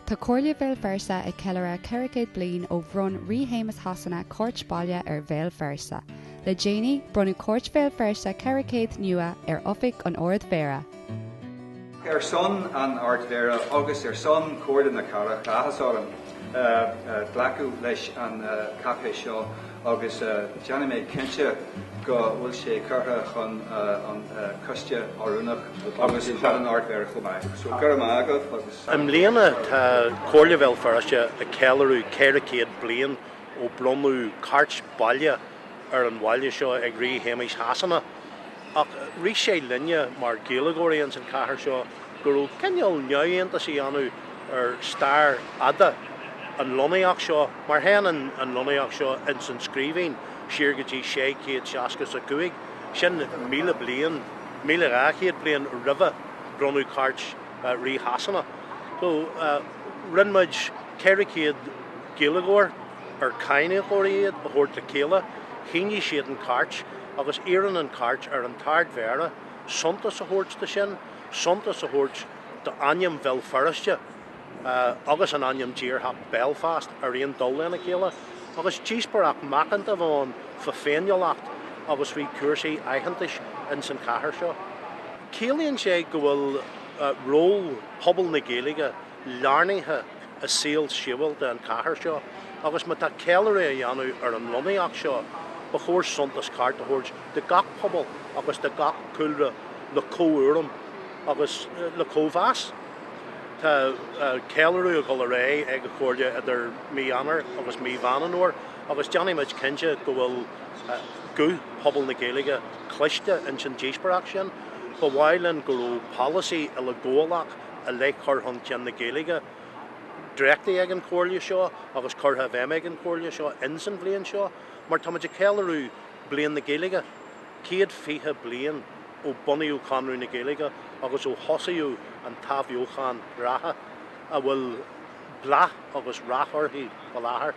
Tá Comhairle Bhéal Feirste ag ceiliúradh 400 bliain ó bhronn Rí Shéamus Shasana cairt baile ar Bhéal Feirste. Le déanaí, bronnadh Cairt Bhéal Feirste 400 nua ar Oifig an Ard-Mhéara. Ar son an Ard-Mhéara agus ar son Chomhairle na Cathrach, tá áthas orm glacadh leis an cháipéis seo agus déanfaidh mé cinnte go bhfuil sé curtha chun an coiste oiriúnach agus chun an Ard-Mhéara chomh maith. So, go raibh maith agaibh agus. I mbliana tá Comhairle Bhéal Feirste ag ceiliúradh 400 bliain ó bronnadh cairt baile ar an bhaile seo ag Rí Shéamais Shasana. Ach rith sé linne mar Ghaeilgeoirí ins an chathair seo go raibh cineál neamhaontas a dhéanamh ar stair fhada an lonnaíocht seo, mar théann an lonnaíocht seo ins an scríbhinn siar go dtí 665, sin 1,000 bliain, 1,200 bliain roimhe bronnadh cairt Rí Shasana. So, rinne muid 400 Gaeilgeoir, ar cáiníocóirí iad, a thabhairt le chéile, shínigh siad an chairt agus iarrann an chairt ar an tArd-Mhéara suntas a thabhairt do sin, suntas a thabhairt d'ainm Bhéal Feirste agus an ainm díorthach Belfast ar aon dul lena chéile, agus díospóireacht macánta a bheith ann fá féiniúlacht agus faoi chúrsaí aitheantais ins an chathair seo. Ciallaíonn sé go bhfuil ról pobal na Gaeilge lárnaithe i saol sibhialta an chathair seo agus má tá ceiliúradh á dhéanamh ar an lonnaíocht seo, ba chóir suntas ceart a thabhairt do gach pobal agus do gach cúlra le comhurraim agus le comh-mheas. Tá ceiliúradh ag dul ar aghaidh ag an Chomhairle idir mí Eanáir agus mí Mheán an Fhómhair agus déanfaidh muid cinnte go bhfuil guth phobal na Gaeilge cloiste ins an díospóireacht sin. Ba mhaith linn go raibh polasaí uileghabhálach i leith chur chun cinn na Gaeilge dréachtaithe ag an Chomhairle seo agus curtha i bhfeidhm ag an Chomhairle seo ins an bhliain seo mar táimid ag ceiliúradh Bliain na Gaeilge, 120 bliain ó bunaíodh Conradh na Gaeilge agus ó thosaíodh an t-athbheochan reatha a bhfuil bláth agus rath uirthi faoi láthair.